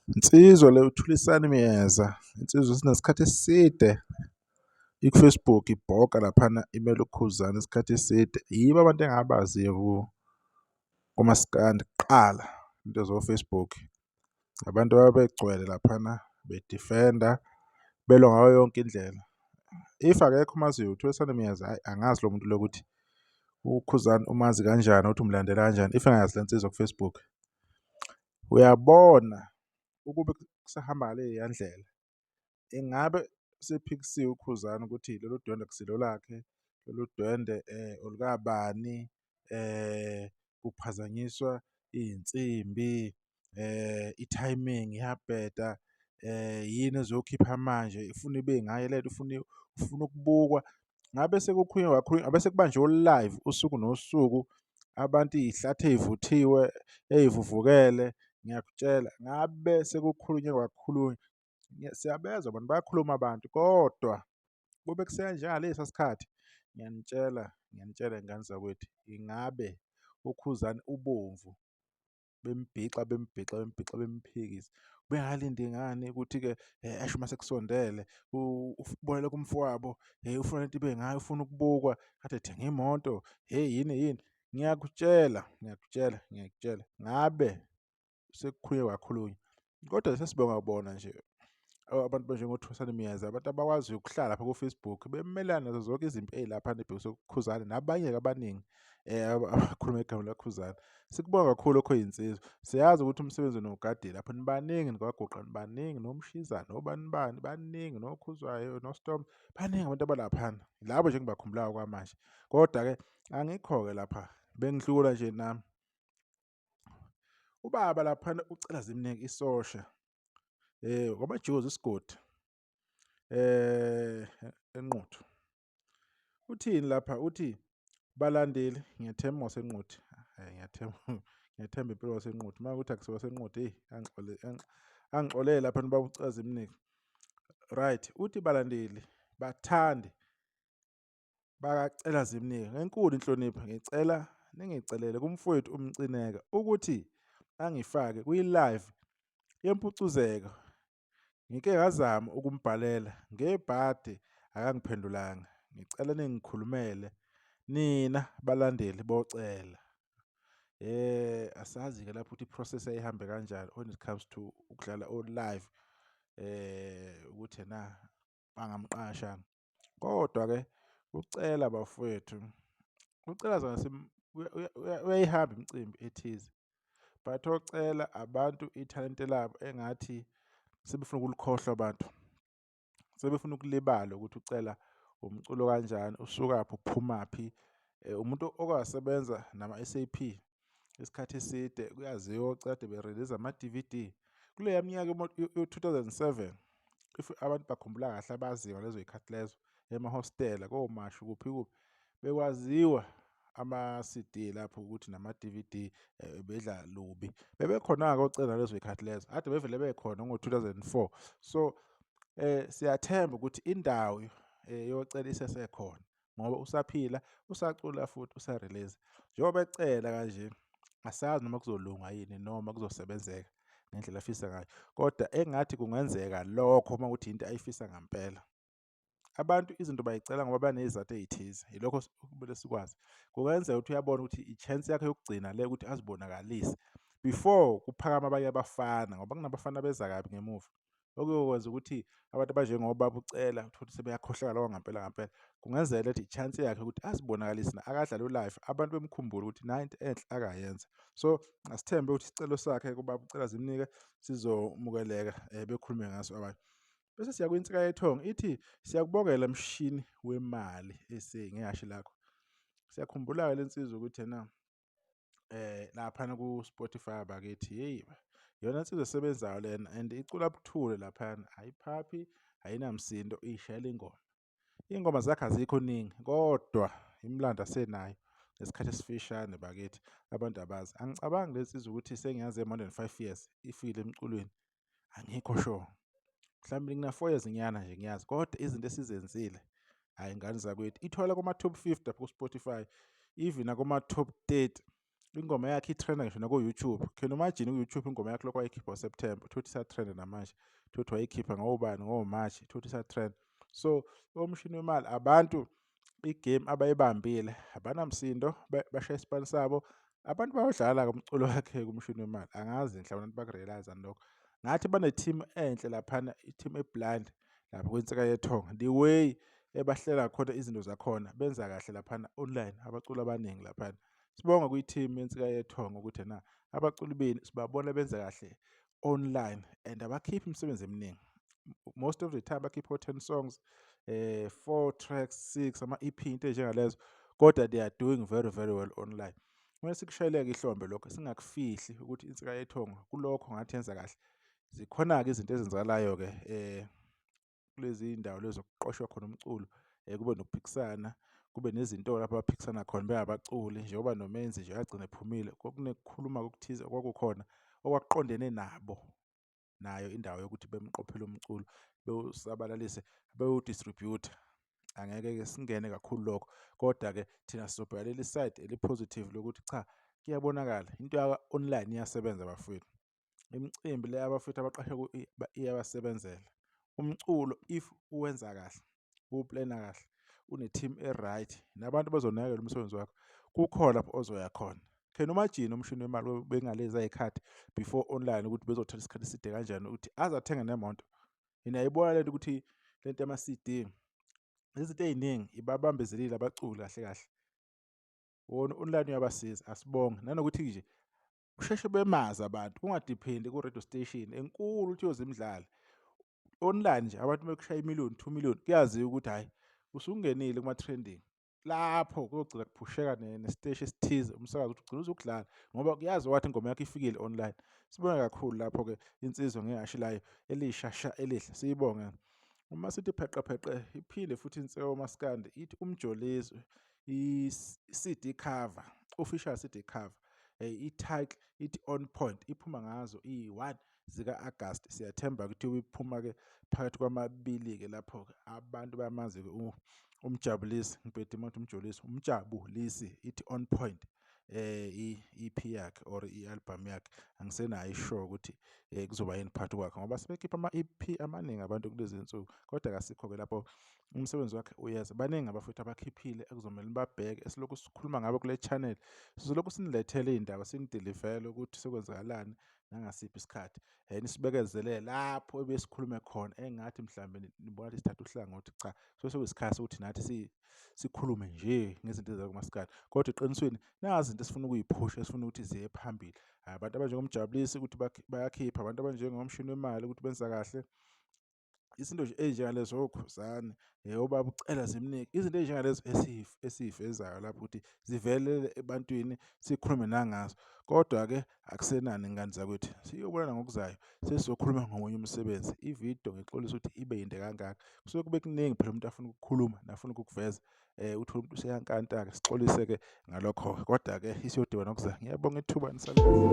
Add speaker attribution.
Speaker 1: Insizwa le uThulisani Myeza, insizwa esinesikhathi eside iku-Facebook ibhoka laphana imele uKhuzani isikhathi eside. Yibo abantu engabaziyo kumaskandi kuqala into zo-Facebook. Abantu ababegcwele laphana be-defend-a belwa ngayo yonke indlela. If akekho omaziyo uThulisani Myeza, hhayi angazi lo muntu lo ukuthi uKhuzani umazi kanjani, ukuthi umlandela kanjani if engayazi le nsizwa ku-Facebook. Uyabona ukube kusahamba ngaleya ndlela, ingabe sephikisiwe uKhuzani ukuthi lolu dwendwe akusilo lakhe, lolu dwende olukabani, kuphazanyiswa iy'nsimbi, i-timing iyabheda, yini ezokhipha manje, ifuna ibe ngaye lento, ufuna ukubukwa. Ngabe sekukhulunywa kakhulu, ngabe sekubanjwe o-live usuku nosuku, abantu iy'hlathi ey'vuthiwe ey'vuvukele, ngiyakutshela ngabe sekukhulunywe kwakhulunywa. Siyabezwa abantu bayakhuluma abantu, kodwa kube kusenjengalesa sikhathi, ngiyanitshela, ngiyanitshela y'ngane zakwethu, ingabe uKhuzani ubomvu bembhixa bembhixa bembhixa bemphikisa. Bengalindi ngani ukuthi-ke esho uma sekusondele ubonele kumfowabo, ufuna lento ibe ngayo, ufuna ukubukwa, kade ethenge imoto, hheyi yini yini. Ngiyakutshela, ngiyakutshela, ngiyakutshela, ngabe sekukhulunywe kwakhulunywa. Kodwa sesibonga bona nje abantu abanjengoThulisani Myeza, abantu abakwaziyo ukuhlala lapha ku-Facebook bemelana nazo zonke izimpi ey'laphana ebhekiswe kuKhuzani nabanye-ke abaningi abakhuluma igama likaKhuzani. Sikubonga kakhulu lokho iy'nsizwa. Siyazi ukuthi umsebenzi niwugadile lapho nibaningi nikwaGuqa, nibaningi noMshiza nobani bani, baningi noKhuzwayo noStorm, baningi abantu abalaphana. Labo nje engibakhumbulayo kwamanje. Kodwa-ke angikho-ke lapha, bengidlula nje nami. Ubaba laphana ucela zimnike isosha kwaMajozi isigodi eNquthu. Uthini lapha? Uthi balandeli, ngiyathemba waseNquthu, ngiyathemba, ngiyathemba impilo waseNquthu. Uma kuthi akusiwo waseNquthu, eyi angixolele lapha ubaba ucela zimnike. Right, uthi balandeli, bathandi bakacela zimnike ngenkulu inhlonipho, ngicela ningicelele kumfowethu uMcineka ukuthi angifake kwi-live yempucuzeko. Ngike ngazama ukumbhalela ngebhadi akangiphendulanga. Ngicela ningikhulumele nina balandeli bocela. Asazi-ke lapho ukuthi i-process yayihambe kanjani when it comes to ukudlala o-live ukuthi ena bangamqasha. Kodwa-ke ucela bafowethu, ucela zona uyayihamba imicimbi ethize but ocela abantu ithalente labo engathi sebefuna ukulikhohlwa abantu, sebefuna ukulibala ukuthi ucela umculo kanjani, usukaphi, uphumaphi. Umuntu okwasebenza nama-S_A_P isikhathi eside, kuyaziwa ocela kade be-release ama-D_V_D. Kuleya minyaka yo-2007, if abantu bakhumbula kahle abaziyo ngalezo y'khathi lezo, emahostela koMashu kuphi kuphi, bekwaziwa ama-C_D lapho ukuthi nama-D_V_D bedla lubi. Bebekhona-ke ocela ngalezo y'khathi lezo, kade bevele bekhona ngo-2004. So siyathemba ukuthi indawo yocela isesekhona ngoba usaphila, usacula futhi usa-release. Njengoba ecela kanje, asazi noma kuzolunga yini noma kuzosebenzeka ngendlela afisa ngayo, kodwa engathi kungenzeka lokho uma kuwukuthi into ayifisa ngampela. Abantu izinto bayicela ngoba baney'zathu ey'thize, yilokho okumele sikwazi. Kungenzeka ukuthi uyabona ukuthi i-chance yakhe yokugcina le ukuthi azibonakalise before kuphakama abanye abafana, ngoba kunabafana abeza kabi ngemuva. Okuyokwenza ukuthi abantu abanjengobaba uCela uthole ukuthi sebeyakhohlakala okwangampela ngampela. Kungenzeka lethi i-chance yakhe ukuthi azibonakalise akadlale u-live, abantu bemkhumbule ukuthi nayi into enhle akayenza. So asithembe ukuthi isicelo sakhe kubaba uCela zimnike sizomukeleka bekhulume ngaso abanye. Bese siya kwinsika yethongo ithi siyakubongela mshini wemali SA ngehhashi lakho. Siyakhumbula-ke le nsizwa ukuthi ena laphana ku-Spotify bakithi, hheyi iyona nsizwa esebenzayo lena and icula buthule laphana, ayiphaphi, ayinamsindo, iy'shayela ingoma. Iy'ngoma zakhe azikho ningi kodwa imilando asenayo ngesikhathi esifishane bakithi abantu abazi. Angicabangi le nsizwa ukuthi sengiyazi more than 5 years ifikile emculweni, angikho sure. Mhlawumbe ngina-4 years nyana nje ngiyazi, kodwa izinto esizenzile, hhayi ngane zakwethu, ithola kuma-top 50 lapho ku-Spotify, even nakuma-top 30. Ingoma yakhe i-trenda ngisho naku-YouTube. Can you imagine ku-YouTube ingoma yakhe lokhu wayikhipha ngoSeptember, uthole ukuthi isa-trenda namanje. Uthole ukuthi wayikhipha ngobani, ngo-March, uthole ukuthi isa-trenda. So omshini wemali abantu igame abayibambile abanamsindo, bashaya isipani sabo. Abantu bayodlala-ke umculo wakhe kumshini wemali. Angazi mhlawumbe abantu baku-realise-ani lokho. Ngathi bane-team enhle laphana, i-team e-blind lapha kwiNsika Yethonga. The way ebahlela khona izinto zakhona, benza kahle laphana online, abaculi abaningi laphana. Sibonge kwi-team yeNsika Yethonga ukuthi ena abaculi benu sibabona benza kahle online and abakhiphi imisebenzi eminingi. Most of the time bakhipha o-10 songs, 4 tracks, 6, ama-EP, into ey'njengalezo, kodwa they are doing very very well online. Kumele sikushayeleke ihlombe lokho, singakufihli ukuthi iNsika Yethonga kulokho ngathi yenza kahle. Zikhona-ke izinto ezenzakalayo-ke kulezi ndawo lezi okuqoshwa khona umculo, kube nokuphikisana, kube nezinto lapho abaphikisana khona bengabaculi, njengoba noMenzi nje agcine ephumile, kwakunekukhuluma okuthize okwakukhona okwakuqondene nabo, nayo indawo yokuthi bemqophele umculo, bewusabalalise, bewu-distribute-a. Angeke-ke singene kakhulu lokho, kodwa-ke thina sizobheka leli side eli-positive lokuthi cha, kuyabonakala into ya-online iyasebenza bafowethu. Imicimbi le abafowethu abaqashe iyabasebenzela. Umculo if uwenza kahle, uwu-plan-a kahle, une-team e-right, nabantu bazonakekela umsebenzi wakho, kukhona lapho ozoya khona. Can you imagine umshini wemali bengalezi y'khathi before online ukuthi bezothatha isikhathi eside kanjani ukuthi aze athenge nemoto. Niyayibona lento ukuthi lento yama-CD, izinto ey'ningi ibabambezelile abaculi kahle kahle. Wona u-online uyabasiza, asibonge. Nanokuthi nje kusheshe bemazi abantu, kunga-depend-i ku-radio station enkulu ukuthi iyoze imidlale. Online nje abantu bekushaya imiliyoni, 2 million, kuyaziwa ukuthi hhayi usungenile kuma-trending. Lapho kuyogcina kuphusheka nesiteshi esithize, umsakazo ukuthi ugcine uzukudlala ngoba kuyaziwa wathi ingoma yakho ifikile online. Sibonge kakhulu lapho-ke insizwa ngehhashi layo elishasha elihle, siyibonge. Uma sithi pheqe pheqe iphinde futhi insika yomaskandi ithi uMjolisi i-CD cover, official CD cover, i-title ithi On Point, iphuma ngazo iyi-1 zika-Agasti. Siyathemba ukuthi iphuma-ke phakathi kwamabili-ke lapho-ke. Abantu bayamazi-ke uMjabulisi, ngibhede uma ngithi uMjolisi, uMjabulisi, ithi On Point i-EP yakhe or i-album yakhe. Angisenayo i-sure ukuthi kuzoba yini phakathi kwakhe ngoba sebekhipha ama-EP amaningi abantu kulezi zinsuku, kodwa akasikho-ke lapho umsebenzi wakhe uyeza. Baningi abafowethu abakhiphile ekuzomele nibabheke esilokhu sikhuluma ngabo kule channel. Sizolokhu sinilethele iy'ndaba, sinidilivele ukuthi sekwenzakalani nangasiphi isikhathi. Nisibekezele lapho ebesikhulume khona engathi mhlambe nibona ukuthi sithatha uhlangothi, cha, kusuke sekuyisikhathi sokuthi nathi sikhulume nje ngezinto ezakumaskandi. Kodwa eqinisweni nazi izinto esifuna ukuyiphusha, esifuna ukuthi ziye phambili. Abantu abanjengomjabulisi ukuthi bayakhipha, abantu abanjengomshini wemali ukuthi benza kahle. Izinto nje ey'njengalezo, oKhuzani, obaba uCela zimnike, izinto ey'njengalezo esiy'vezayo lapho ukuthi zivelele ebantwini, sikhulume nangazo. Kodwa-ke akusenani ngane zakwethu, siyobonana ngokuzayo sesizokhuluma ngomunye umsebenzi. Ividiyo ngixolisa ukuthi ibe yinde kangaka, kusuke kube kuningi phela umuntu afuna ukukukhuluma nafuna ukukuveza. Uthole umuntu useyankanta-ke, sixolise-ke ngalokho-ke, kodwa-ke isiyodibana ngokuzayo. Ngiyabonga ithuba, nisale kahle.